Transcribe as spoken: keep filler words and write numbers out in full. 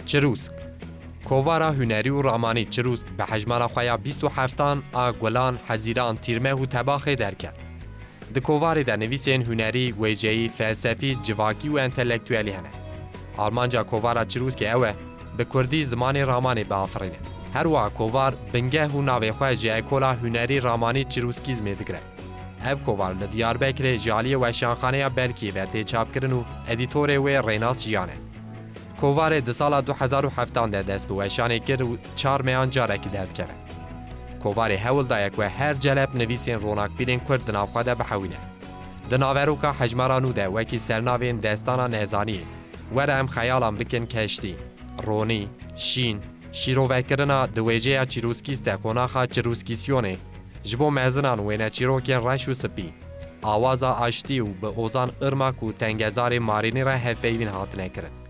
Çirûsk. Kovara hunerî û ramanî Çirûsk bi hejmara xwe ya bîst û heftan a Gulan, Hezîran, Tîrmeh û Tebaxê derket. Di kovarê de nivîsên hunerî, wêjeyî, felsefî, civakî û entelektuelî hene. Armanca kovara Çirûskê ew e, bi kurdî zimanê ramanê biafirîne. Her wiha kovar bingeh û navê xwe ji Ekola Hunerî Ramanî Çirûskîzmê digire. Ev kovar li Diyarbekirê ji aliyê Weşanxaneya Belkiyê ve tê çapkirin û edîtorê wê Rênas Jiyan e. Kovarê di sala du hezar û heftan de dest bi weşanê kir û çar meyan carekî derdikeve. Kovarê hewl daye ku her celeb nivîsên ronakbîrên kurd di nav xwe de bihewîne. Di naveroka hejmara nû de wekî sernavên Destana Nezaniyê, Were em xeyalan bikin keştî, Ronî, Şîn, Şîrovekirina di wêjeya Çîrûskîs de qonaxa Çirûskîsyonê, ji bo mezinan wêneçîrokên reş û spî, Awaza Aştî û bi Ozan Irmak û Tengezarê Marînî re hevpeyvîn hatine kirin.